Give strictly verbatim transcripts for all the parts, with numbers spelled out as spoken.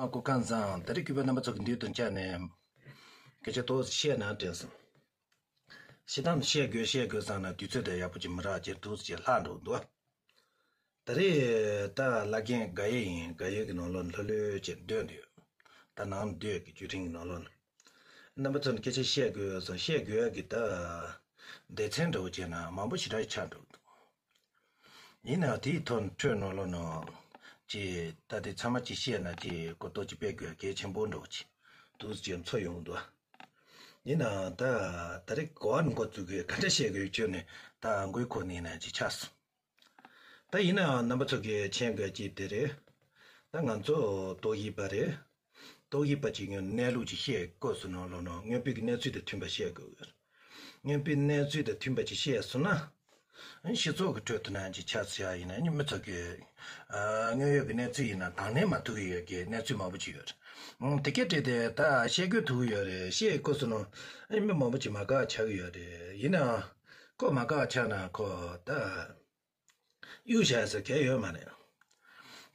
སྐུ་ཁམས་བཟང་། ད་རེས་གུས་པ་རྣམ་པ་ཚོ་གི་མདུན་དུ་བཅར་ནས་སྐད་ཆ་ཏོག་ཙམ་བཤད་ན་དྲན་སོང་། བཤད་སྟངས་བཤད་དགོས་བཤད་དགོས་བསམ་ན་དུས་ཚོད་དེ་ཡག་པོ་ཅིག་མི་རག་ཅེས་འདུག་ཅེས་ལྷག་འགྲོ་འདུག་ད་རེས་ད་བླ་རྒན་དགའ་ཡེ་ཡིན། དགའ་ཡེ་གི་ནང་ལོགས་ལྷོད་ལྷོད་ཅེས་སྡོད་འདུག་ད་ནང་སྡོད་ཀྱི་བརྒྱུད་རིམ་གྱི་ནང་ལོགས་ལ། རྣམ་པ་ཚོ་ནི་སྐད་ཆ་བཤད་དགོས་སོང་། བཤད་དགོས་ཀྱི་ད་སྡེ་ཚན་འདྲ་བོ་བྱས་ན་མང་པོ་ཞེ་དྲག་ཆགས་འགྲོ་འདུག་ཡིན་ནའང་དེའི་ཐོག་ཁྲོད་ནང་ལོགས་ནང་ཅིག་ད་དེ་ཚང་མ་ཅིག་བཤད་ན་ཅིག་གོ་རྟོགས་ཅིག་སྤེལ་དགོས་གལ་ཆེན་པོ་འདྲ་བོ་ཅིག་འདུག་ཅེས་ཚོར་ཡོང་འདུག་ཡིན་ནའང་ད་ད་རེས་གོ་བ་འགོ་བཙུགས་དགོས་ག་འདྲ་བཤད་དགོས་ཁྱོད་ནི་ད་མགོའི་འཁོར་ནས་ན་ཅིག་ཆགས་སོང་། ད་ཡིན་ནའང་རྣམ་པ་ཚོ་གིས་མཁྱེན་དགོས་ཀྱི་དེ་རེད། ད་ང་ཚོ་རྟོག་ཞིབ་པ་རེད། རྟོག་ཞིབ་པ་གཅིག་ཡང་གནས་ལུགས་ཅིག་བཤད་སྐབས་སུ་ནང་ལོགས་ནང་དངོས་པོའི་གནས་ཚུལ་དང་མཐུན་པ་བཤད་དགོས་ཡོད། དངོས་པོའི་གནས་ཚུལ་དང་མཐུན་པ་ཅིག་བཤད་སོང་ན། སྤྱི་ཚོགས་ཀྱི་ཁྲོད་དུ་ནང་ཅིག་ཆ་ཚང་ཡིན་ན་ནི་མི་ཚོ་གིས་དངོས་ཡོད་ཀྱི་གནས་ཚུལ་ཡིན་ན་དང་ལེན་མ་ཐུབ་ཀྱི་ཡོད་ཀྱི་གནས་ཚུལ་མང་པོ་ཅིག་ཡོད་རེད། དེ་གས་བྲིས་ཏེ་ད་བཤད་དགོས་ཐུག་ཡོད་རེད། བཤད་སྐབས་སུ་ནང་མི་མང་པོ་ཅིག་མ་དགའ་ཆགས་ཀྱི་ཡོད་རེད། ཡིན་ནའང་ཁོ་མ་དགའ་ཆགས་ན་ཁོ་ད། གཡུག་བཞག་ཟེར་གལ་ཡོད་མ་རེད།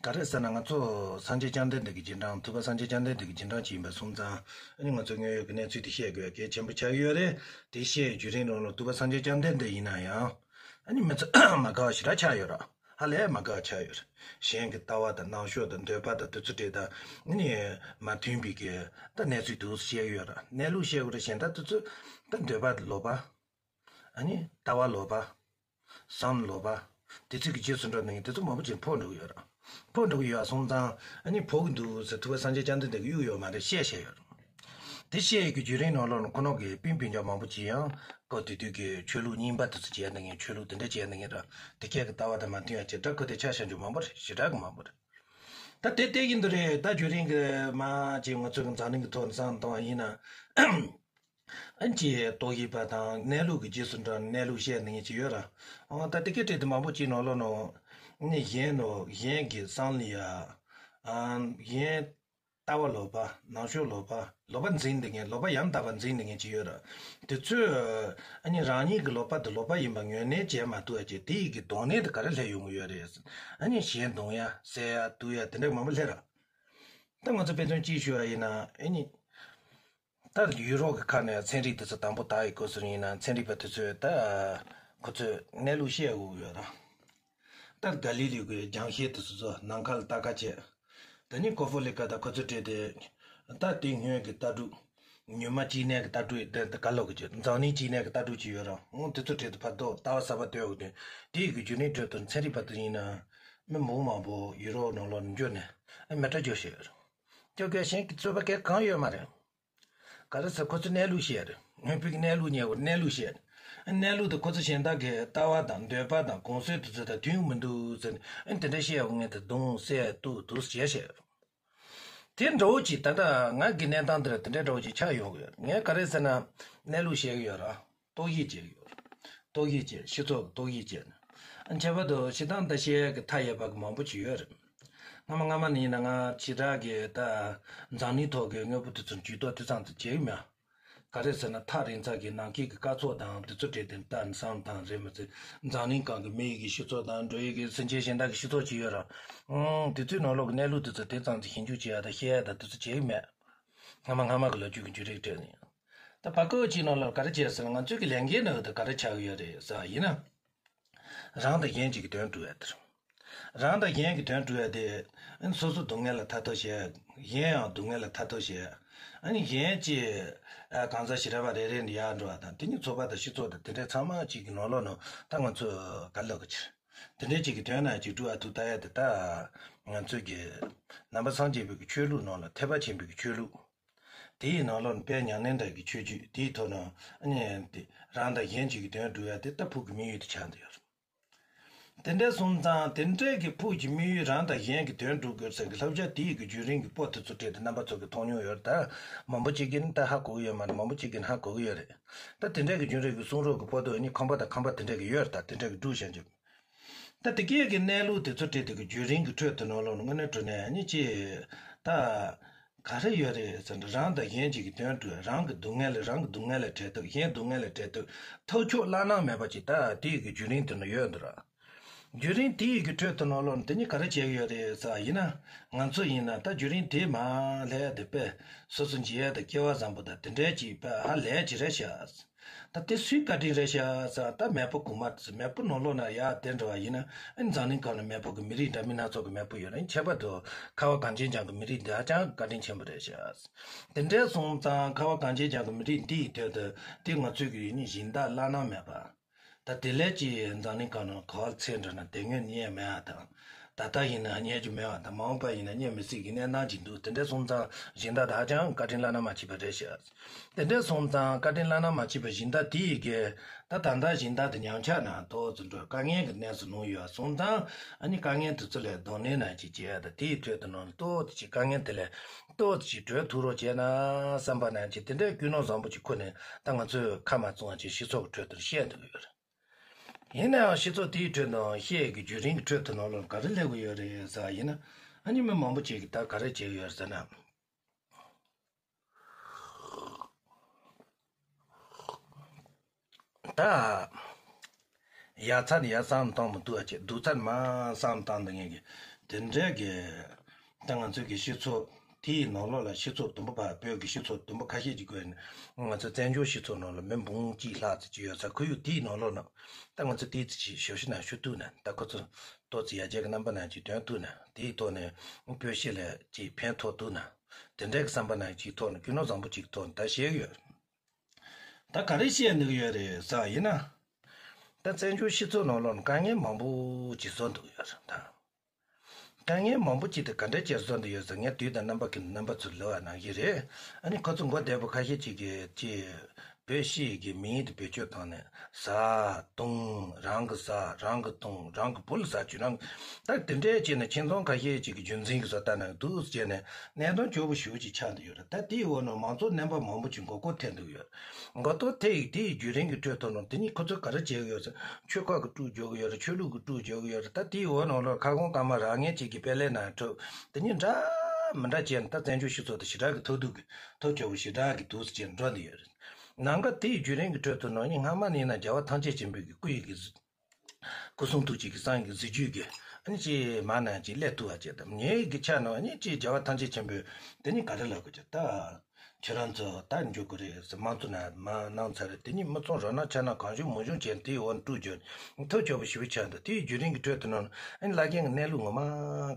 ག་རེ་ཟེར་ན་ང་ཚོ་སངས་རྒྱས་བཅོམ་ལྡན་འདས་ཀྱི་རྗེས་འབྲང་ཐུབ་པ་སངས་རྒྱས་བཅོམ་ལྡན་འདས་ཀྱི་རྗེས་འབྲང་ཅིག་ཡིན་པ་སོང་ཙང་ཨ་ནི་ང་ཚོ་དངོས་ཡོད་ཀྱི་གནས་ཚུལ་དེ་བཤད་དགོས་གལ་ཆེན་པོ་ཆགས་ཀྱི་ཡོད་རེད། དེ་བཤད་བརྒྱུད་རིམ་ནང་ལ་ཐུབ་པ་སངས་རྒྱས་བཅོམ་ལྡན་འདས་ཡིན་ན་ཡང་ཨ་ནི་མི་ཚོ་མ་དགའ་བ་ཞེ་དྲག་ཆགས་ཡོད་རེད། ཧ་ལས་མ་དགའ་བ་ཆགས་ཡོད་རེད། གཞན་གྱི་ལྟ་བ་དང་རྣམ་དཔྱོད་དང་འདོད་པ་དང་དེ་ཚོ་བྲིས་ད་ཨ་ནི་མ་མཐུན་པའི་གི་ད་གནས་ཚུལ་དེ་ཚོ་བཤད་ཀྱི་ཡོད་རེད། གནས་ལུགས་བཤད་དགོས་རེད། གཞན་དག་དེ་ཚོ་ད་འདོད་པ་ལོག་པ། ཨ་ནི་ལྟ་བ་ལོག་པ། བསམ་ལོག་པ། དེ་ཚོ་གི་རྗེས་སུ་འགྲོ་ནས་དེ་ཚོ་མང་པོ་ཅིག་ཕོག་འགྲོ་གི་ཡོད་རེད། ཕོག་འགྲོ་གི་ཡོད་སོང་ཙང་ཨ་ནི་ཕོག་གི་འདུག་ཟེར་ཐུབ་པ་སངས་རྒྱས་བཅོམ་ལྡན་འདས་ཀྱིས་གཡུག་ཡོད་མ་རེད། བཤད་བཤད་ཡོད་རེད། དེ་བཤད་ཡོད་ཀྱི་བརྒྱུད་རིམ་ནང་ལོགས་ནང་ཁོ་རང་གི་སྤུན་སྤུན་ཀྱག་མང་པོ་ཅིག་ཡང་ཁོ་དེ་དུས་ཀྱི་ཆོས་ལུགས་རྙིང་པ་དེ་ཚོ་བྱས་ནས་ངས་ཆོས་ལུགས་དེ་འདྲ་བྱས་ནས་ངས་ར་དེ་ཁྱེད་ཀྱི་ལྟ་བ་དང་མ་མཐུན་ཡ་བྱེད་སྒྲ་ཁོ་དེ་ཆ་བཞག་རྒྱུ་མང་པོ་རེད། ཞེ་དྲག་གི་མང་པོ་རེད། ད་དེ་བལྟས་ཀྱི་འདུག་རེད། ད་བརྒྱུད་རིམ་གྱི་མ་ཅིག་ང་ཚོ་གི་འཛམ་གླིང་གི་ཐོག་ནས་བསམ་བཏང་བ་ཡིན་ན། ཨན་ཅི་རྟོག་ཞིབ་པ་དང་གནས་ལུགས་ཀྱི་རྗེས་སུ་འགྲོ་ནས་གནས་ལུགས་བཤད་ནས་ཅི་ཡོད་ར། འོ་ད་དེ་སྐད་བྲིས་དེ་མང་པོ་ཅིག་ནང་ལོགས་ནང་ནི་གཞན་ནོ་གཞན་གྱི་བསམ་ལ་ཡ། ཨ་གཞན་ལྟ་བ་ལོག་པ། རྣམ་དཔྱོད་ལོག་པ། ལོག་པ་འཛིན་བསྡད་མཁན། ལོག་པ་ཡང་དག་པ་འཛིན་བསྡད་མཁན་ཅི་ཡོད་ར། དེ་ཚོས་ཨ་ནི་རང་ཉིད་ཀྱི་ལོག་པ་དེ་ལོག་པ་ཡིན་པ་ངོས་ལེན་བྱས་མ་ཐུབ་ཡ་ཅེ་དེ་ཡི་གི་གདོང་ལེན་དེ་ག་རེ་སླེབས་ཡོང་གི་ཡོད་རེད། ཨ་ནི་གཞན་རྡུང་ཡ་བསད་ཡ་གཏུབ་ཡ་དེ་འདྲ་མང་པོ་སླེབས་ར། ད་ང་ཚོ་དཔེ་མཚོན་གཅིག་ཞུ་བ་ཡིན་ན་ཨ་ནི། ད་ཡུ་རོབ་ཀྱི་ཁ་ནས་ཚན་རིག་དེ་ཚོ་དང་པོ་དག་ཡི་སྐོར་སུ་ཡིན་ན་ཚན་རིག་པ་དེ་ཚོས་ད་ཁོ་ཚོས་གནས་ལུགས་བཤད་དགོས་ཡོད་ར། ད་ག་ལི་ལི་གི་རྒྱང་ཤེལ་དེ་ཚོ་ཚོ་ནམ་མཁའ་ལ་ལྟ་ཁ་བྱས། ད་ནི་ཀོ་ཕོ་ལི་ཀ་ད་ཁོ་ཚོས་བྲིས་ཏེ། ད་དེ་སྔོན་གྱི་ལྟ་གྲུབ། ཉི་མ་གཅིག་གནས་ཀྱི་ལྟ་གྲུབ་དེ་ད་ག་ལོག་གི་འཛམ་གླིང་གཅིག་གནས་ཀྱི་ལྟ་གྲུབ་ཅིག་ཡོད་ར། འོ་དེ་ཚོ་བྲིས་ཏེ་ཕར་ལྟོ་ལྟ་བ་གསར་པ་ལྟོས་དགོས་དེ། དེ་ཡི་གི་བརྒྱུད་རིམ་ཁྲོད་དུ་ཚན་རིག་པ་དེ་ཡིན་ན། མི་མང་མང་པོ་ཡུ་རོབ་ནང་ལོགས་ནས་འབྱོར་ནས་མེ་སྟག་འབྱོར་བཞིན་ཡོད་ར། སྐྱོ་སྐྱོ་ཞིང་གི་རྩོད་པ་སྐད་གང་ཡོད་མ་རེད། ག་རེ་ཟེར་ཁོ་ཚོས་གནས་ལུགས་བཤད་རེད། དངོས་པོའི་གནས་ལུགས་ཉེ་བར་གནས་ལུགས་བཤད། གནས་ལུགས་དེ་ཁོ་ཚོ་གཞན་དག་གི་ལྟ་བ་དང་འདོད་པ་དང་གོམས་སྲོལ་དེ་ཚོ་དང་མཐུན་མི་འདུག་ཟེར་ནས་དེ་འདྲ་བཤད་ཡོང་ངེས་དེ་རྡུང་བསད་གཏུབ་དུ་བྱས་བཤད། དེ་འདྲ་བོ་ཅིག་ད་ལྟ་ང་གི་གནས་སྟངས་འདིར་དེ་འདྲ་འདྲ་བོ་ཅིག་ཆགས་ཡོང་གི་ཡོད། ངས་ག་རེ་ཟེར་ན་གནས་ལུགས་བཤད་གི་ཡོད་ར། རྟོག་ཞིབ་བྱེད་ཀྱི་ཡོད་རེད། རྟོག་ཞིབ་བྱེད། སྤྱི་ཚོགས་ཀྱི་རྟོག་ཞིབ་བྱེད། ཁྱད་པར་དུ་སྤྱིར་བཏང་ད་བཤད་ཀྱི་མཐའ་ཡས་པ་གི་མང་པོ་ཅིག་ཡོད་རེད། སྔ་མ་སྔ་མ་ནས་ཡིན་ན་ང་ཞེ་དྲག་གི་ད་འཛམ་གླིང་ཐོག་གི་དངོས་པོ་དེ་ཚོ་ཇུས་གཏོགས་དེ་ཙམ་དུ་བྱེད་ཀྱི་མེད། ག་རེ་ཟེར་ན་ཐག་རིང་ཚད་ཀྱི་ནང་ཁུལ་གྱི་དཀའ་ཚོགས་དང་དེ་ཚོ་གྲས་དེ་ལྟ་ནས་བསམ་བཏང་རེད་མ་ཚད་འཛམ་གླིང་སྒང་གི་མི་ཡི་གི་སྤྱི་ཚོགས་དང་འགྲོ་ཡི་གི་སེམས་ཅན་གཞན་དག་གི་སྤྱི་ཚོགས་ཅིག་ཡོད་ར། ཨང་དེ་ཚོའི་ནང་ལོགས་ཀྱི་གནས་ལུགས་དེ་ཚོ་དེ་ཙམ་དུ་ཞིབ་འཇུག་བྱེད་ཡ་དང་བཤད་ཡ་དང་དེ་ཚོ་བྱེད་ཀྱི་མེད། སྔ་མ་སྔ་མ་གི་ལོ་རྒྱུས་ཀྱི་འཇུག་རིགས་གྲས་ནས། ད་བར་སྐབས་ཅིག་ནང་ལ་ག་རེ་བྱས་ཟེར་ན་ང་ཚོའི་གི་ལས་འགན་ནང་དུ་ག་རེ་ཆགས་ཀྱི་ཡོད་རེད་ཟེར་བ་ཡིན་ན། རང་དང་གཞན་གཅིག་གི་དོན་སྒྲུབ་ཡ་དེ་རེད། རང་དང་གཞན་གྱི་དོན་སྒྲུབ་ཡ་དེ། སོ་སོ་སྡུག་བསྔལ་ལ་ཐར་ཐབས་བྱེད། གཞན་ཡང་སྡུག་བསྔལ་ལ་ཐར་ཐབས་བྱེད། ཨ་ནི་གཞན་གྱི་གང་ཟག་ཞེ་དྲག་པ་རེ་རེ་ནས་ཡར་འགྲོ་བ་དང་དེ་ཉིད་ཚོགས་པ་དང་སྤྱི་ཚོགས་དང་དེ་འདྲའི་ཚང་མ་གཅིག་གི་ནང་ལོགས་ནང་ད་ང་ཚོ་ག་ལབ་གི་ཕྱིར། དེ་འདྲའི་གཅིག་གི་དོན་ན་གཅིག་སྒྲུབ་ཨ་ཐུག་ལྟ་ཡ་དེ་ད། ང་ཚོ་གི་ནང་པ་སངས་རྒྱས་པའི་གི་ཆོས་ལུགས་ནང་ལ་ཐེག་པ་ཆེན་པོའི་གི་ཆོས་ལུགས། དེའི་ནང་ལོགས་ནས་དཔལ་མྱ་ངན་འདས་ཀྱི་ཆོས་བརྒྱུད་དེའི་ཐོག་ནས་ཨ་ནི་དེ་རང་དང་གཞན་གཅིག་གི་དོན་སྒྲུབ་ཡ་དེ་ད་ཕུགས་ཀྱི་དམིགས་ཡུལ་དུ་ཆགས་བསྡད་ཡོད་རེད། དེ་འདྲ་སོང་ཙང་དེ་འདྲའི་གི་ཕུགས་ཀྱི་དམིགས་ཡུལ་རང་དང་གཞན་གྱི་དོན་སྒྲུབ་དགོས་ཟེར་གི་བསླབ་བྱ་དེའི་གི་བརྒྱུད་རིམ་གྱི་པོ་དེ་ཚོ་སྤྲད་དེ་རྣམ་པ་ཚོ་གི་མཐོང་མྱོང་ཡོད་རེད། ད་མང་པོ་ཅིག་གིས་ནི་ད་ཧ་གོ་གི་ཡོད་མ་རེད། མང་པོ་ཅིག་གིས་ནི་ཧ་གོ་གི་ཡོད་རེད། ད་དེ་འདྲའི་གི་རྒྱུན་རིང་གི་གསུང་རབ་གི་པོ་དེ་ནི་ཁང་པ་དང་ཁང་པ་དེ་འདྲ་གི་ཡོད་རེད། ད་དེ་འདྲ་གི་སྒྲུབ་བྱ་འཇུག་ད་དེ་གས་ཀྱི་གནས་ལུགས་དེ་ཚོ་བྲིས་དེ་གི་བརྒྱུད་རིམ་གྱི་ཁྲོད་དུ་ནང་ལོགས་ནས་དངོས་གནས་དྲང་གནས་ཨ་ནི་ཅི། ད། ག་རེ་ཡོད་རེད་ཟེར་ན་རང་དང་གཞན་གཅིག་གི་དོན་སྒྲུབ་རང་གི་སྡུག་བསྔལ་ལས་རང་གི་སྡུག་བསྔལ་ལས་བྲལ་ཐབས་གཞན་སྡུག་བསྔལ་ལས་བྲལ་ཐབས་ཐབས་མཆོག་བླ་ན་མེད་པ་ཅིག་ད་དེ་གི་བརྒྱུད་རིམ་དེ་ནང་ཡོད་འདུག་ར། བརྒྱུད་རིམ་དེ་ཡི་གི་ཁྲོད་དུ་ནང་ལོགས་ནས་དེ་ནི་ག་རེ་བྱེད་ཀྱི་ཡོད་རེད་ཟེར་བ་ཡིན་ན། ང་ཚོ་ཡིན་ན་ད་བརྒྱུད་རིམ་དེ་མར་ལྷོད་དེ་དཔེ་སོ་སོ་འཇལ་ཡ་དང་སྐལ་བ་བཟང་པོ་དང་དེ་འདྲའི་ཅིག་དཔེ་ཧ་ལས་ཀྱི་རེད་ཤག་ད་དེ་སུའི་བཀའ་དྲིན་རེད་ཤག་ཟེར་བ། ད་མེས་པོ་གོང་མ་དེ་ཚོ། མེས་པོ་ནང་ལོགས་ན་ཡ་དེ་འདྲ་བ་ཡིན་ན། ཨ་ནི་འཛམ་གླིང་ཁག་ནས་མེས་པོ་གི་མི་རིགས་འདྲ་མིན་སྣ་ཚོགས་ཀྱི་མེས་པོ་ཡོད་རེད། ཁྱད་པར་དུ་ཁ་བ་གངས་ཅན་ལྗོངས་ཀྱི་མི་རིགས་འདི་ཧ་ཅང་བཀའ་དྲིན་ཆེན་པོ་རེད་ཤག་དེ་འདྲ་སོང་ཙང་ཁ་བ་གངས་ཅན་ལྗོངས་ཀྱི་མི་རིགས་འདི་ཡི་དོན་དུ་དེ་ང་ཚོའི་གི་ཡུལ་ནི་སྦྱིན་བདག་བླ་ན་མེད་པ། ད་དེ་ལས་ཀྱི་འཛམ་གླིང་ཁག་ནང་ག་བ་ཚེ་འགྲོ་ན་དེ་སྔོན་རྙེད་མེད་པ་དང་། ད་ལྟ་ཡིན་ན་རྙེད་རྒྱུ་མེད་པ་དང་། མ་འོངས་པ་ཡིན་ན་རྙེད་མི་སྲིད་ཀྱི་གནས་སྟངས་ཅིག་འདུག་དེ་འདྲ་སོང་ཙང་སྦྱིན་བདག་ད་ཧ་ཅང་བཀའ་དྲིན་བླ་ན་མ་མཆིས་པ་རེད་ཤག་དེ་འདྲ་སོང་ཙང་བཀའ་དྲིན་བླ་ན་མ་མཆིས་པ་སྦྱིན་བདག་དེ་ཡི་གི། ད་ད་ལྟ་སྦྱིན་བདག་དེ་ཉམས་ཆག་ནང་ཏོག་ཙམ་འགྲོ། དཀའ་ངལ་གྱི་གནས་སུ་ལྷུང་ཡོད་སོང་ཙང་། ཨ་ནི་དཀའ་ངལ་དེ་ཚོ་ལ་གདོང་ལེན་ནང་ཅིག་བྱེད་ཡ་དང་། དེའི་ཁྲོད་དུ་ནང་ཏོག་ཙམ་ཅིག་དཀའ་ངལ་དེ་ལས་ཏོག་ཙམ་ཅིག་གྲོལ་ཐུབ་རོགས་བྱས་ན་བསམ་པ་ནང་ཅིག་དེ་འདྲའི་ཀུན་སློང་བཟང་པོ་ཅིག་ཁུར་ནས། ད་ང་ཚོས་ཁ་མ་བཙུམ་པ་ཅིག་སྤྱི་ཚོགས་ཀྱི་ཁྲོད་དུ་བཤད་འདུག་ཡོད་རེད། ཡིན་ནའང་སྤྱི་ཚོགས་དེའི་ཁྲོད་དུ་བཤད་ཀྱི་བརྒྱུད་རིམ་གྱི་ཁྲོད་དུ་ནང་ལོགས་ག་རེ་སླེབས་ཀྱི་ཡོད་རེད་ཟེར་བ་ཡིན་ན། ཨ་ནི་མི་མང་པོ་ཅིག་གིས་ད་ག་རེ་བྱེད་ཀྱི་ཡོད་རེད་ཟེར་ན། ད་ཡག་ཚར་ཡ་བསམ་བཏང་མི་འདུག་ཨ། ཅེ་སྡུག་ཚར་མ་བསམ་བཏང་འདི་ངེད་ཀྱི་དེ་འདྲའི་གི། ད་ང་ཚོའི་གི་སྤྱི་ཚོགས་དེའི་ནང་ལོགས་ལ། སྤྱི་ཚོགས་དུམ་བུ་ཕར། བོད་ཀྱི་སྤྱི་ཚོགས་དུམ་བུ་ཁ་ཤས་ཅིག་བགོས་ནས། ང་ཚོ་བཙན་བྱོལ་སྤྱི་ཚོགས་ནང་ལ་མི་འབུམ་གཅིག་ལྷག་ཙམ་ཅིག་ཡོད་ས། ཁོར་ཡུག་དེའི་ནང་ལོགས་ན། ད་ང་ཚོ་དེའི་ཚེ་ཞབས་ཕྱི་ནང་ཞུ་ཐུབ་ན། ད་ཁོ་ཚོ་ཏོག་ཙམ་ཡར་རྒྱས་ཀྱི་རྣམ་པ་ནང་ཅིག་ཐོན་ཐུབ་ན། དེའི་ཐོག་ནས་བོད་སྤྱི་ལ་ཅིག་ཕན་ཐོགས་ཐུབ་ན། དེ་འདྲའི་གི་བསམ་པ་ནང་ཅིག་ཐོག་ནས། ཀུན་སློང་བཟང་པོ་ཅིག་ཐོག་ནས་ད་བཤད་ཀྱི་ཡོད། ད་ག་རེ་བཤད་འདུག་ཡོད་རེད་ཟེར་བ་ཡིན་ན། ད་བཙན་བྱོལ་སྤྱི་ཚོགས་ནང་ལོགས་ནས་དཀའ་ངལ་མང་པོ་ཅིག་བཟོ་འདུག་ཡོད་རེད་ད། དཀའ་ངལ་མང་པོ་ཅིག་དེ་ག་འདྲ་ཅིག་བཟོ་འདུག་ཡོད་ཟེར། ངས་དུས་དང་རྣམ་པ་ཀུན་ནས་རྣམ་པ་ཚོར་ལབ་པ་ནང་བཞིན་རེད། ཨ་ནི་ཁོ་ཚོ་མགོ་བདེ་པོ་ཁ་ཤས་ཅིག་གིས་ཅིག་བོད་སྤྱི་ཡི་གི་མིང་དེ་བེད་སྤྱོད་བཏང་ནས། ཟ་བཏུང་། རང་གིས་ཟ། རང་གིས་བཏུང་། རང་གི་བུ་ལ་ཟ་བཅུག། རང་། ད་དེ་འདྲས་བྱས་ནས་ཁྱིམ་ཚང་ཁ་ཤས་ཅིག་གི་རྒྱུན་འཛིན་གྱི་བཟོ་ལྟ་ནང་འདུག་བྱས་ནས་གནད་དོན་སྐྱོ་པོ་ཞེ་པོ་ཅིག་ཆགས་འདུག་ཡོད་རེད། ད་དེའི་འོག་ནས་མང་ཚོགས་རྣམ་པ་མང་པོ་ཅིག་མགོ་སྐོར་ཐེབས་འདུག་ཡོད་རེད། མགོ་སྐོར་ཐེབས་ཡིག་དེའི་བརྒྱུད་རིམ་གྱི་ཁྲོད་དུ་ནང་དེ་ཉིད་ཁོ་ཚོས་ག་རེ་བྱེད་ཀྱི་ཡོད་ཟེར། ཆོལ་ཁ་གི་དཀྲུག་རྒྱག་གི་ཡོད་རེད། ཆོས་ལུགས་ཀྱི་དཀྲུག་རྒྱག་གི་ཡོད་རེད། ད་དེའི་འོག་ནང་ལོགས་ཁ་སྐོང་དཀར་དམར་རག་ངན་ཅིག་གི་དཔེ་ལེན་ནང་འཁྲབ། དེ་ཉིད་འདྲ་མི་འདྲ་བྱས་ནས། ད་བཙན་བྱོལ་སྤྱི་ཚོགས་དེ་ཞེ་དྲག་གི་ཐབས་སྡུག་གི། ཐབས་སྐྱོ་པོ་ཞེ་དྲག་གི་འདུག་སེ་བྱས་འགྲོ་འདི་ཡོད་རེད། ནང་ག་དེའི་བརྒྱུད་རིམ་གྱི་ཁྲོད་དུ་ནང་ཉིད་སྔ་མ་ནས་ན་རྒྱལ་བ་ཐམས་ཅད་མཁྱེན་པའི་གི་སྐུ་ཡི་གི་གཟི། སྐུ་གསུང་ཐུགས་ཀྱི་གི་གསང་གི་གཟི་བརྗིད་ཀྱི། ཨ་ནི་ཅིག་མ་ན་ཅིག་སླེབས་ཐུབ་པ་བྱས། ད་ངའི་གི་ཆ་ནང་ཨ་ནི་ཅིག་རྒྱལ་བ་ཐམས་ཅད་མཁྱེན་པའི་དེ་ནི་ག་རེ་ལབ་དགོས་ཀྱི། ད་ཁྱེད་རང་ཚོ་ད་འཇུག་གི་རེད་ཟེར། མང་གཙོ་ནང་མར་གནང་ཚར་རེད། དེ་ནི་མི་ཚང་རོ་ན་ཆ་ན་གང་བྱུང་མང་བྱུང་བྱས་དེའི་འོག་དཀྲུག་རྒྱག་ཐབས་སྐྱོ་པོ་ཞེ་པོ་ཆགས་འདུག་དེའི་བརྒྱུད་རིམ་གྱི་ཁྲོད་དུ་ནང་ཨ་ནི་བླ་རྒན་གྱི་གནས་ལུགས་ངོ་མ་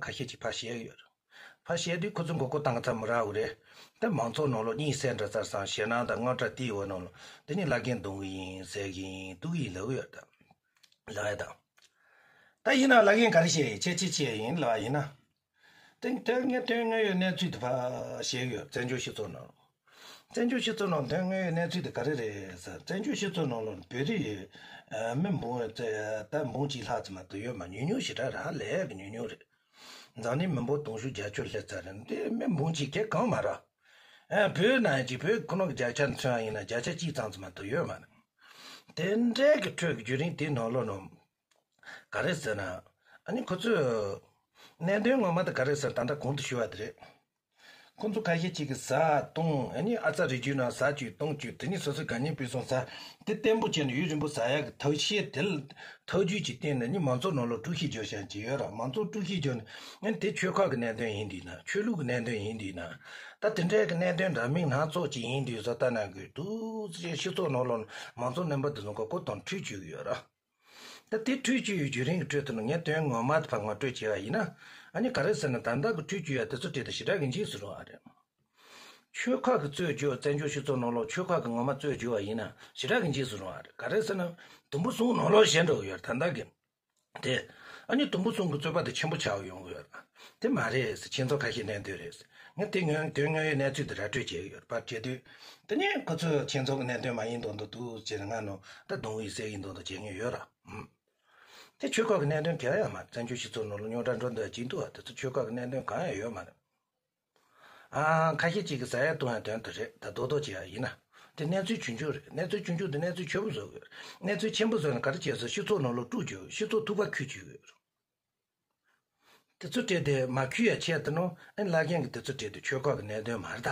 ཁ་ཤས་ཅིག་ཕར་བཤད་ཀྱི་ཡོད་རེད། ཕར་བཤད་དུས་ཁོ་ཚོ་མགོ་སྐོར་བཏང་ཚར་མི་རག་གི་རེད། དེ་མང་ཚོགས་ནང་ལོགས་གཉིད་སད་འདྲ་ཚར་སོང་། ཞེད་སྣང་དང་དངངས་སྐྲག་དེའི་འོག་ནང་ལོགས་དེ་ནི་བླ་རྒན་རྡུང་གི་ཡིན། བསད་གི་ཡིན། གཏུབ་གི་ཡིན་ལབ་གི་ཡོད་རེད། ད་ལབ་ཡ་དང་། ད་ཡིན་ན་བླ་རྒན་ག་རེ་བཤད་ཡིན། ཁྱེད་ཅི་བྱས་ཡིན་ལབ་པ་ཡིན་ན། དེ་དོན་ངས་དོན་དངོས་ཡོད་གནས་ཚུལ་དེ་ཕར་བཤད་གི་ཡོད། བཙན་བྱོལ་སྤྱི་ཚོགས་ནང་། བཙན་བྱོལ་སྤྱི་ཚོགས་ནང་དོན་དངོས་ཡོད་གནས་ཚུལ་དེ་ག་རེ་རེད་ཟེར། བཙན་བྱོལ་སྤྱི་ཚོགས་ནང་ལོགས་བོད་རིགས་མི་འབུམ་ད་འབུམ་གཅིག་ལྷག་ཙམ་མ་གཏོགས་ཡོད་མ། ཉུང་ཉུང་ཞེ་དྲག་རེད། ཧ་ལས་གི་ཉུང་ཉུང་རེད། འཛམ་གླིང་མི་འབོར་དུང་ཕྱུར་བརྒྱད་ཅུ་སླེབས་ཚར་རེད། འདི་མི་འབུམ་གཅིག་གས་གང་མ་རེད། ཨ། བོད་ནང་ཅིག་བོད་ཁོ་ན་གི་བརྒྱ་ཆ་མཚོན་པ་ཡིན་ན་བརྒྱ་ཆ་གཅིག་ཙམ་ཙམ་མ་གཏོགས་ཡོད་མ་རེད། དེ་འདྲའི་གི་ཁྲོད་ཀྱི་བརྒྱུད་རིམ་དེའི་ནང་ལོགས་ནང་ག་རེ་ཟེར་ན། ཨ་ནི་ཁོ་ཚོས་གནད་དོན་ངོ་མ་དེ་ག་རེ་ཟེར། ད་ལྟ་གོང་དུ་ཞུས་པ་དེ་རེད། ཁོ་ཚོ་ཁ་ཤས་ཅིག་གིས་ཟ་བཏུང་། ཨ་ནི་ཨ་ཙ་རེ་བརྒྱུད་ན་ཟ་བཅུག་བཏུང་བཅུག་དེ་ནི་སོ་སོའི་དགའ་ཉེ་སྤུན་སྲུང་ཟ། དེ་བརྟན་པོ་བྱས་ནས་ཡུན་རིང་པོ་ཟ་ཡག་གི་ཐབས་ཤེས་དེ་ལ་ཐབས་ཇུས་ཀྱི་སྟེང་ནས་ནི་མང་ཚོགས་ནང་ལོགས་དཀྲུག་ཤིང་རྒྱག་བཞིན་ཅིག་ཡོད་ར། མང་ཚོགས་དཀྲུག་ཤིང་རྒྱག་ནས། ཨ་ནི་དེ་ཆོལ་ཁ་གི་གནད་དོན་ཡིན་དུས་ན། ཆོས་ལུགས་ཀྱི་གནད་དོན་ཡིན་དུས་ན། ད་དེ་འདྲའི་གི་གནད་དོན་འདྲ་མིན་སྣ་ཚོགས་ཅིག་ཡིན་དུས་བཟོ་ལྟ་ན་གི་འདུག་སེ་སྤྱི་ཚོགས་ནང་ལོགས་ནས་མང་ཚོགས་རྣམ་པ་དེ་ཚོ་མགོ་སྐོར་དང་འཁྲུག་བཅུག་གི་ཡོད་ར། ད་དེ་འཁྲུག་བཅུག་ཡོད་བརྒྱུད་རིམ་གྱི་ཁྲོད་དུ་ནི་ངས་དོན་ངོ་མ་དེ་ཕར་ངོ་སྤྲོད་བྱས་པ་ཡིན་ན། ཨ་ནི་ག་རེ་ཟེར་ན། ད་ལྟ་གི་འཁྲུག་བཅུག་ཡ་དེ་ཚོ་དེ་དང་ཞེ་དྲག་གི་འཇིགས་སུ་རུང་བ་རེད། ཆོལ་ཁ་གི་རྩོད་རྒྱུ། བཙན་བྱོལ་སྤྱི་ཚོགས་ནང་ལོགས་ཆོལ་ཁ་གི་ངོ་མ་རྩོད་རྒྱུ་བ་ཡིན་ན་ཞེ་དྲག་གི་འཇིགས་སུ་རུང་བ་རེད། ག་རེ་ཟེར་ན། དུམ་བུ་གསུམ་ནང་ལོགས་ཞེན་འགྲོ་གི་ཡོད་རེད་ད་ལྟ་གི། དེ། ཨ་ནི་དུམ་བུ་གསུམ་གྱི་རྩོད་པ་དེ་ཆེན་པོ་ཆགས་ཡོང་གི་ཡོད་རེད། དེ་མ་རེད་ཟེར། ཁྱེད་ཚོ་ཁ་ཤས་གནད་དོན་རེད་ཟེར། ངས་དེ་སྔོན་དོན་དངོས་ཡོད་གནས་ཚུལ་དེ་ར་སྤྲོད་བྱས་ཡོད་པ་བྱེད་དུས། དེ་ནས་ཁོ་ཚོས་ཁྱེད་ཚོ་གི་གནད་དོན་མ་ཡིན་མདོག་མདོག་འདུག་ཅེས་ང་ནོ་ད་རྡུང་བའི་སྲོལ་ཡིན་མདོག་མདོག་བྱེད་མཁན་ཡོད་ར། ཨུམ། དེ་ཆོལ་ཁ་གི་གནད་དོན་གང་ཡང་མ་རེད། བཙན་བྱོལ་སྤྱི་ཚོགས་ནང་ལ་རྙོག་དྲ་འགྲོ་འདོད་ཀྱི་འདུག་བ། དེ་ཚོ་ཆོལ་ཁ་གི་གནད་དོན་གང་ཡང་ཡོད་མ་རེད། ཨ། ཁ་ཤས་ཅིག་གིས་ཟ་ཡ་བཏུང་ཡ་དོན་དུ་རེད། ད་རྡོག་རྡོག་བྱེད་ཡ་ཡིན་ན། དེ་གནས་ཚུལ་ཆུང་ཆུང་རེད། གནས་ཚུལ་ཆུང་ཆུང་དེ་གནས་ཚུལ་ཆེན་པོ་བཟོ་དགོས། གནས་ཚུལ་ཆེན་པོ་བཟོས་ན་ག་རེ་བྱས་སོང་། སྤྱི་ཚོགས་ནང་ལོགས་དཀྲུག་བཅུག་སྤྱི་ཚོགས་ཐུག་པ་ཁུར་བཅུག་ཡོད། དེ་ཚོ་སྤྲད་དེ་མ་ཁུར་ཡ་ཆེད་དུ་ནོ། ཨ་ནི་བླ་རྒན་གྱིས་དེ་ཚོ་སྤྲད་དེ་ཆོལ་ཁ་གི་གནད་དོན་མ་རེད་ད།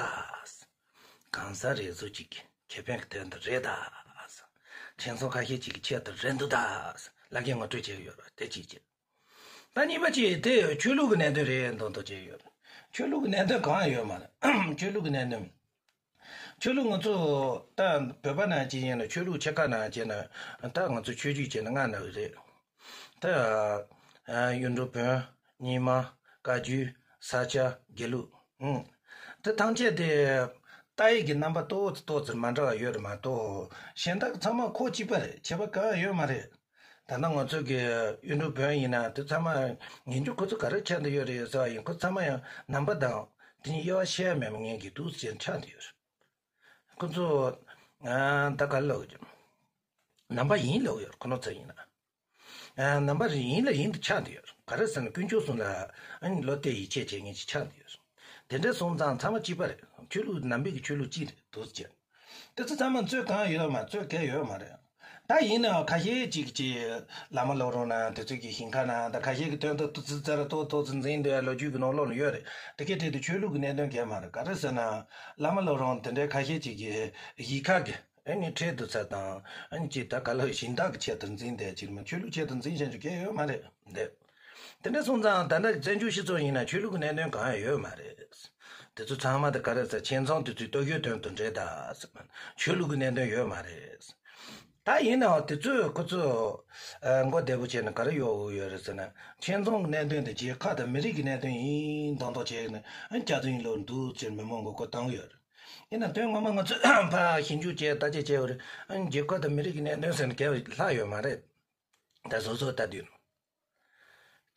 གང་ཟག་རེ་ཟུང་གཅིག་གི་ཁེ་ཕན་གྱི་དོན་དུ་རེད་ད། ཁྱིམ་ཚང་ཁ་ཤས་ཅིག་གི་ཆེད་དུ་རེད་འདུག་ད། བླ་རྒན་ངོ་སྤྲོད་བྱས་ཡོད་ར། དེ་གཅིག་བྱས། ད་གཉིས་པ་གཅིག་དེ་ཆོས་ལུགས་ཀྱི་གནད་དོན་རེད་མདོག་མདོག་བྱས་ཡོད། ཆོས་ལུགས་ཀྱི་གནད་དོན་གང་ཡང་ཡོད་མ་རེད། ཆོས་ལུགས་ཀྱི་གནད་དོན། ཆོས་ལུགས་ང་ཚོ་ད་བོད་པ་ནང་བཞིན་ཡིན་ན་ཆོས་ལུགས་ཆེ་ཁག་ནང་བྱས་ན་ད་ང་ཚོ་ཆོས་བརྒྱུད་བྱས་ན་ལྔ་ནང་རེད། ད་ཨ་གཡུང་དྲུང་བོན། རྙིང་མ། བཀའ་བརྒྱུད། ས་སྐྱ། དགེ་ལུགས། ཨང་། དེ་ཐམས་ཅད་དེ་ལྟ་ཡི་གི་རྣམ་པ་ཏོག་ཙམ་ཏོག་ཙམ་མ་འདྲ་བ་ཡོད་རེད་མ་གཏོགས་གཞན་དག་ཚང་མ་ཁོག་གཅིག་པ་རེད། ཁྱད་པར་གང་ཡང་ཡོད་མ་རེད། ད་ལྟ་ང་ཚོ་གི་གཡུང་དྲུང་བོན་ཡིན་ན་དེ་ཚང་མ་ངེས་འབྱུང་ཁོ་ཚོ་ག་རེ་ཆགས་བསྡད་ཡོད་རེད་ཟེར་བ་ཡིན། ཁོ་ཚང་མ་ཡང་ནང་པ་དང་དེ་གཉིས་དབྱེ་བ་ཕྱེ་ཡ་མེད་པ་ངེས་ཀྱི་འདུག་ཅེས་ཆགས་བསྡད་ཡོད་རེད། ཁོ་ཚོ་ཨ་ད་ག་ལབ་ཀྱི་ནང་པ་ཡིན་ལབ་ཡོད་རེད། ཁོ་ནོ་ཚ་ཡིན་ན་ཨ་ནང་པ་ཡིན་ལ་ཡིན་དུ་ཆགས་བསྡད་ཡོད་རེད། ག་རེ་ཟེར་ན་དཀོན་མཆོག་གསུམ་ལ་ཨ་ནི་བློ་གཏད་ཡིད་ཆེས་བྱེད་མཁན་ཅིག་ཆགས་བསྡད་ཡོད་རེད། དེ་འདྲ་སོང་ཙང་ཚང་མ་གཅིག་པ་རེད། ཆོས་ལུགས་ནང་པའི་གི་ཆོས་ལུགས་གཅིག་རེད་འདུག་ཟེར། དེ་ཚོ་ཚང་མ་རྩོད་གང་ཡོད་མ་རྩོད་གལ་ཡོད་མ་རེད། ད་ཡིན་ནའང་ཁ་ཤས་ཅིག་ཅིག་བླ་མ་སློབ་རོང་ན་དེ་ཚོ་གི་ཞིང་ཁ་ན་ད་ཁ་ཤས་ཀྱི་དོན་དུ་ཏོག་ཙི་ཙ་ར་ཏོག་ཏོག་ཙི་འཛིན་འདོད་ལོ་རྒྱུས་ཀྱི་ནང་ལོགས་ལ་ཡོད་རེད། དེ་གའི་གྲས་དུ་ཆོས་ལུགས་ཀྱི་གནད་དོན་གལ་མ་རེད། ག་རེ་ཟེར་ན་བླ་མ་སློབ་རོང་དེ་འདྲའི་ཁ་ཤས་ཅིག་གི་གཞིས་ཁ་གི་ཨ་ནི་ཁྲལ་བསྡུ་ས་དང་ཨ་ནི་ཅིག་ད་ག་ལ་གཞན་དག་གི་ཆེད་དུ་འཛིན་བསྡད་ཅིག་མ་ཆོས་ལུགས་ཆེད་དུ་འཛིན་བཞིན་ཅིག་གལ་ཡོད་མ་རེད་འདི། དེ་འདྲ་སོང་ཙང་ད་ལྟ་བཙན་བྱོལ་སྤྱི་ཚོགས་ཡིན་ན་ཆོས་ལུགས་ཀྱི་གནད་དོན་གང་ཡང་ཡོད་མ་རེད། དེ་ཚོ་ཚང་མ་དེ་ག་རེ་ཟེར། ཁྱིམ་ཚང་དེ་ཚོའི་སྟོབས་ཤུགས་དོན་དུ་འབྲེལ་ད་ཟེར་ན་ཆོས་ལུགས་ཀྱི་གནད་དོན་ཡོད་མ་རེད། ད་ཡིན་ནའང་དེ་ཚོས་ཁོ་ཚོ་ཨ་མགོ་བདེ་པོ་བྱས་ན་ག་རེ་ཡོང་གི་ཡོད་རེད་ཟེར་ན། ཁྱིམ་ཚང་གི་གནད་དོན་དེ་རྒྱལ་ཁབ་དང་མི་རིགས་ཀྱི་གནད་དོན་ཡིན་མདོག་མདོག་བྱས་ནས་ཨ་སྐྱག་རྫུན་ལོག་འདུག་ཅེས་མི་མང་མགོ་སྐོར་བཏང་གི་ཡོད་རེད། ཡིན་ན་དོན་ངོ་མ་ང་ཚོས་ཕར་ཞིབ་འཇུག་བྱས་བརྟག་དཔྱད་བྱས་པ་རེད། ཨ་རྒྱལ་ཁབ་དང་མི་རིགས་ཀྱི་གནད་དོན་ཟེར་ན་གལ་ལྷག་ཡོད་མ་རེད། ད་སོ་སོ་ལྟ་དུས།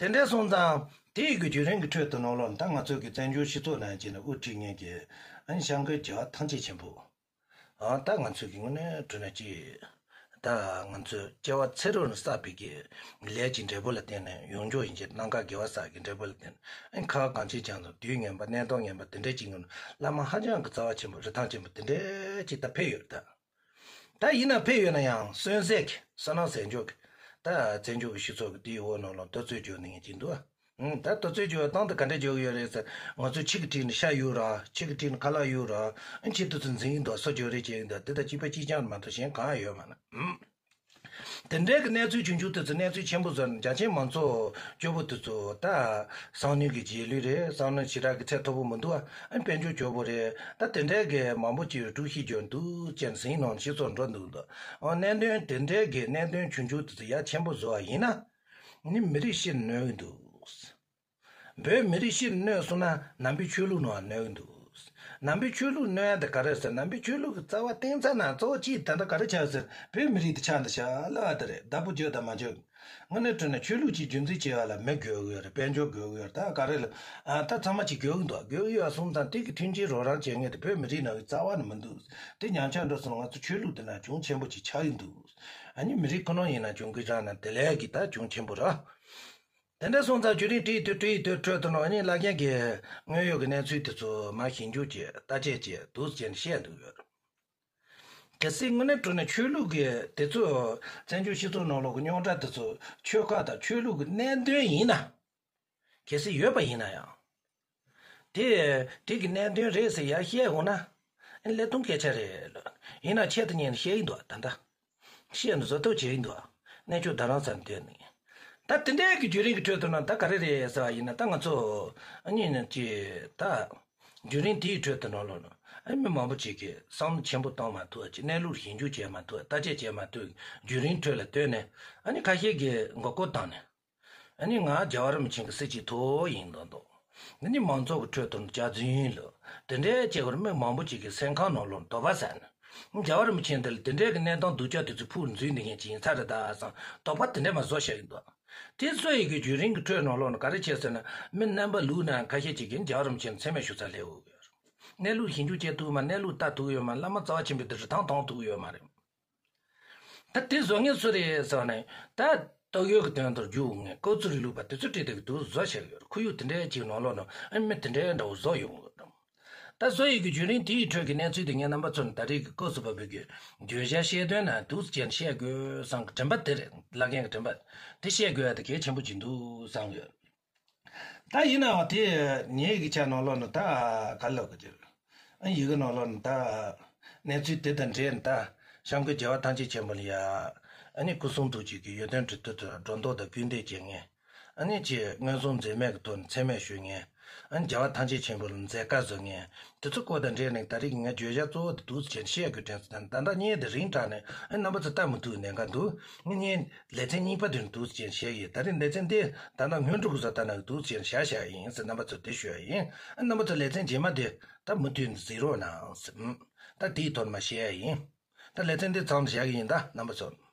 དེ་འདྲ་སོང་ཙང་དེ་ཡི་གི་བརྒྱུད་རིམ་གྱི་ཁྲོད་དུ་ནང་ལོགས་ད་ང་ཚོ་གི་བཙན་བྱོལ་སྤྱི་ཚོགས་ནང་བྱས་ན་དབུ་ཁྲིད་མཁན་གྱི་ཨ་ནི་སྐྱབས་མགོན་རྒྱལ་བ་ཐམས་ཅད་མཁྱེན་པོ། ཨ་ད་ང་ཚོ་གི་དངོས་གནས་དྲང་གནས་ཀྱི་ད་ང་ཚོས་སྐྱེ་བ་ཚེ་རབས་ནས་བསགས་པའི་གི་ལས་ཀྱི་འབྲས་བུ་ལ་བརྟེན་ནས་ཡོང་རྒྱུ་ཡིན་གྱི་རྣམ་དཀར་དགེ་བ་བསགས་ཀྱི་འབྲས་བུ་ལ་བརྟེན་ནས་ཨ་ནི་ཁ་བ་གངས་ཅན་ལྗོངས་དང་དུས་ངན་པ་གནས་སྟངས་ངན་པ་དེ་འདྲ་ཅིག་ངོ་ནས་བླ་མ་ཧ་ཅང་གི་རྩ་བ་ཆེན་པོ་རི་ཐང་ཆེན་པོ་དེ་འདྲ་ཅིག་ད་ཕེབས་ཡོད་རེད་ད། ད་ཡིན་ན་ཕེབས་ཡོད་ན་ཡང་གསོན་ཟས་ཀྱི་བསོད་ནམས་ཟད་འཇོག་གི་ད་བཙན་བྱོལ་གྱི་སྤྱི་ཚོགས་ཀྱི་དེའི་འོག་ནང་ལ་དུས་ཚོད་འཇོག་ནི་ངེས་ཀྱི་འདུག་ཨ། ད་དུས་ཚོད་འཇོག་སྟངས་དེ་ག་འདྲ་འཇོག་གི་ཡོད་རེད་ཟེར། ང་ཚོས་ཕྱི་གི་དྲིན་ནི་ཤ་གཡུག་ར་ཕྱི་གི་དྲིན་ནི་ཁ་ལག་གཡུག་ར་ཨ་ཕྱི་དུས་ཚོད་འཛིན་གྱི་འདུག་སོ་འཇོག་རེས་བྱེད་ཀྱི་འདུག་དེ་དང་གཅིག་པ་གཅིག་རྐྱང་མ་གཏོགས་གཞན་གང་ཡང་ཡོད་མ་རེད། དེ་འདྲའི་གི་གནས་ཚུལ་ཆུང་ཆུང་དེ་ཚོ་གནས་ཚུལ་ཆེན་པོ་བཟོས་ནས་རྒྱ་ཆེན་མང་ཚོགས་སྐྱོ་པོ་དེ་ཚོ་ད་བསམ་ནུས་ཀྱི་རྗེས་ལུས་རེད། བསམ་ནུས་ཞེ་དྲག་གི་ཚད་མཐོ་པོ་མི་འདུག་ཨ་དཔལ་འབྱོར་སྐྱོ་པོ་རེད། ད་དེ་འདྲའི་གི་མང་པོ་ཅིག་དཀྲུག་ཤིང་རྒྱག་འདུག་ཅེས་ཟིན་ནང་སྤྱི་ཚོགས་འགྲོ་འདུག་འདུག་ཨོ་གནད་དོན་དེ་འདྲའི་གི་གནད་དོན་ཆུང་ཆུང་དེ་ཚོ་ཡ་ཆེན་པོ་བཟོ་བ་ཡིན་ན་ནི་མི་རིགས་ཕྱིར་གནོད་གི་འདུག་བོད་མི་རིགས་ཕྱིར་གནོད་སོང་ན་ནང་པའི་ཆོས་ལུགས་ནང་གནོད་ཀྱི་འདུག་ནང་པའི་ཆོས་ལུགས་གནོད་ཡ་དེ་ག་རེ་ཟེར། ནང་པའི་ཆོས་ལུགས་ཀྱི་རྩ་བ་བརྟེན་ཚར་ན་གཙོ་བོ་གཅིག་ད་ལྟ་ག་རེ་ཆགས་ཟེར། བོད་མི་རིགས་དེ་ཆགས་འདི་ཤ་ལ་བ་དེ་རེད། བདག་པོ་རྒྱོབ་དང་མ་རྒྱོབ། དངོས་གནས་དྲང་གནས་ཆོས་ལུགས་ཀྱི་རྒྱུ་འཛིན་བྱེད་ཡ་ལ་མི་དགོས་ཀྱི་ཡོད་རེད། དཔལ་འབྱོར་དགོས་ཀྱི་ཡོད་རེད། ད་ག་རེ་ལ་ཨ་ད་ཚང་མ་ཅིག་དགོས་ཀྱི་འདུག་དགོས་ཀྱི་ཡོད་སོང་ཙང་དེ་གི་མཐུན་རྐྱེན་རོགས་རམ་བྱེད་མཁན་དེ་བོད་མི་རིགས་ནང་གི་རྩ་བ་ནས་མི་འདུག་དེ་ཉམས་ཆག་འགྲོ་སོང་ན་ང་ཚོ་ཆོས་ལུགས་དེ་ན་གྱོང་ཆེན་པོ་ཅིག་ཆགས་ཀྱི་འདུག་ཨ་ནི་མི་རིགས་ཁོ་ན་ཡིན་ན་གྱོང་གུན་རག་ན་དེ་ལས་ཀྱི་ད་གྱོང་ཆེན་པོ་རེད། དེ་འདྲ་སོང་ཙང་བརྒྱུད་རིམ་བྲིས་དུས་བྲིས་དུས་ཁྲོད་དུ་ནང་ཨ་ནི་བླ་རྒན་གྱིས་དངོས་ཡོད་ཀྱི་གནས་ཚུལ་དེ་ཚོ་མར་ཞིབ་འཇུག་བྱས་བརྟག་དཔྱད་བྱས་འདུག་ཅེས་བཤད་འདུག་ཡོད། གལ་སྲིད་དངོས་གནས་དྲང་གནས་ཆོས་ལུགས་ཀྱི་དེ་ཚོ་བཙན་བྱོལ་སྤྱི་ཚོགས་ནང་ལོགས་ཀྱི་རྙོག་དྲ་དེ་ཚོ་ཆོལ་ཁ་དང་ཆོས་ལུགས་ཀྱི་གནད་དོན་ཡིན་ན། གལ་སྲིད་ཡོད་པ་ཡིན་ན་ཡང་། དེ་དེ་གི་གནད་དོན་རེད་ཟེར་ཡར་བཤད་འོང་ན། ཨ་ནི་ཀླད་སྟོང་སྐད་ཆ་རེད། ཡིན་ན་ཆེད་དུ་ཉན་ནས་བཤད་ཡིན་འདུག་ད་ལྟ། བཤད་ནས་བཟོ་ཐབས་བྱས་ཡིན་འདུག་གནས་མཆོག་རྡ་རམ་ས་ནས་བསྡད་ནས། ད་དེ་འདྲའི་གི་བརྒྱུད་རིམ་གི་ཁྲོད་དུ་ན་ད་ག་རེ་རེད་ཟེར་བ་ཡིན་ན་ད་ང་ཚོ་ཨ་ནི་ཅི་ད། བརྒྱུད་རིམ་དེའི་ཁྲོད་དུ་ནང་ལོགས་ན་ཨ་ནི་མི་མང་པོ་ཅིག་གིས་བསམ་བློ་ཆེན་པོ་བཏང་མ་ཐུབ་ཅིག་གནས་ལུགས་ཞིབ་འཇུག་བྱས་མ་ཐུབ་བརྟག་དཔྱད་བྱས་མ་ཐུབ་བརྒྱུད་རིམ་ཁྲོད་ལ་ལྟོས་ནས་ཨ་ནི་ཁ་ཤས་ཀྱིས་མགོ་སྐོར་བཏང་ནས། ཨ་ནི་ང་རྒྱལ་བ་རིན་པོ་ཆེ་གི་སྲས་ཀྱི་ཐུ་བོ་ཡིན་མདོག་མདོག་ཨ་ནི་མང་ཚོགས་ཀྱི་ཁྲོད་དུ་སྐྱག་རྫུན་ལ་དེ་འདྲའི་སྐྱེ་བར་མི་མང་པོ་ཅིག་གི་སེམས་ཁམས་ནང་ལོགས་དོགས་པ་ཟ་ནས། རྒྱལ་བ་རིན་པོ་ཆེ་འདི་ལ་དེ་འདྲའི་གི་གནས་སྟངས་སྡུག་ཅག་དེ་ཚོ་ཕུགས་འཛུལ་འདི་ངན་ཅིག་ཡིན་ས་རེད་ད་བསམ་དོགས་པ་དེ་འདྲ་མ་བཟོ་བཤད་ཀྱི་འདུག་དེ་ཚོ་ཡི་གི་བརྒྱུད་རིམ་གྱི་ཁྲོད་ནང་ལོགས་ན་ག་རེ་བྱས་ཟེར་ན་མི་རྣམ་པ་ལུག་ནང་ཁ་ཤས་ཅིག་གིས་རྒྱལ་བ་རིན་པོ་ཆེ་མཚན་སྨད་ཞུ་ས་སླེབས་ཡོད། གནས་ལུགས་ཞིབ་འཇུག་བྱེད་ཐུབ་མ་གནས་ལུགས་ལྟ་ཐུབ་ཡོད་མ་བླ་མ་རྩ་བ་ཆེན་པོའི་དེ་རི་ཐང་ཐོང་ཐུབ་ཡོད་མ་རེད། ད་དེ་བཟོ་མཁན་སུ་རེད་ཟེར་ནས་ད་སྟོབས་ཡོད་ཀྱི་དོན་དུ་རྒྱུག་ངས་སྐབས་སུ་རིང་ལུགས་པ་དེ་ཚོ་བྲིས་ཏེ་འདུག་བཟོ་བྱས་ཡོད། ཁོར་ཡུག་དེ་འདྲའི་ཅིག་ནང་ལོགས་ནང་ཨ་མི་དེ་འདྲའི་འདྲ་བོ་བཟོ་ཡོང་གི་རེད། ད་བཟོ་ཡི་གི་བརྒྱུད་རིམ་དེའི་ཁྲོད་ཀྱི་གནས་ཚུལ་དེ་ངས་རྣམ་པ་ཚོར་ད་རེས་ཀྱི་སྐབས་སུ་བབས་པའི་གི་བརྗོད་བྱ་བཤད་དོན་ན་འདུག་ཅན་བཤད་དགོས་བསམ་གི་དྲན་པ་དེ་རེད། བླ་རྒན་གི་དྲན་པ་དེ་བཤད་དགོས་ཡ་དེ་གལ་ཆེན་པོ་ཅིག་འདུག་བསམ་ཡོད། ད་ཡིན་ནའང་དེ་ངེད་ཀྱི་ཆ་ནང་ལོགས་ནས་ད་ག་ལབ་གི་ཅིག་ཨ་ཡི་གེ་ནང་ལོགས་ནས་ད་གནས་ཚུལ་དེ་དང་འབྲེལ་ནས་ད་སྐྱབས་མགོན་རྒྱལ་བ་ཐམས་ཅད་མཁྱེན་པ་ལ་ཡ་ཨ་ནི་སྐུ་གསུང་ཐུགས་ཀྱི་གི་ཡོན་ཏན་གྲུབ་ཐོབ་ཏུ་སྒྲོ་འདོགས་དང་སྐུལ་འདེད་བྱེད་མཁན་ ཨ་ནི་ཅིག་མངོན་སུམ་འཛེམ་མེད་ཀྱི་ཐོག་ནས་མཚན་སྨད་ཞུ་མཁན། ཨ་ནི་རྒྱལ་བ་ཐམས་ཅད་མཁྱེན་པ་ལ་མཛད་དཀའ་བཟོ་མཁན། དེ་ཚོ་སྐོར་དང་འབྲེལ་ནས་ད་རེས་ཀྱི་ངའི་བརྗོད་བྱ་གཙོ་བོ་དེ་འདུག་སེ་བྱས་ནས་བཤད་དགོས་དྲན་སོང་། ད་ལྟ་བརྙན་དེ་རིང་དྲགས་ནས་ཨ་ནི་རྣམ་པ་ཚོ་ལྟ་མི་ཐུབ་ནས་འགའ་འདུག་ངས་བརྙན་ལེ་ཚན་གཉིས་པ་དེ་འདུག་སེ་བྱས་ནས་བཤད་ཡིན། ད་རེས་ལེ་ཚན་འདི་ད་ལྟ་སྔོན་འགྲོ་གི་བཟོ་ལྟ་ནང་འདུག་སེ་བྱས་ནས་བཞག་བཞག་ཡིན་ཟེར་རྣམ་པ་ཚོ་དེ་ཞུ་ཡ་ཡིན། ཨ་རྣམ་པ་ཚོ་ལེ་ཚན་རྗེས་མ་དེ་ད་མུ་མཐུད་ནས་གཟིགས་རོགས་གནང་ཟེར། ད་དེའི་ཐོག་མ་བཤད་ཡ་ཡིན། ད་ལེ་ཚན་འདི་མཚམས་བཞག་གི་ཡིན་ད་རྣམ་པ་ཚོ།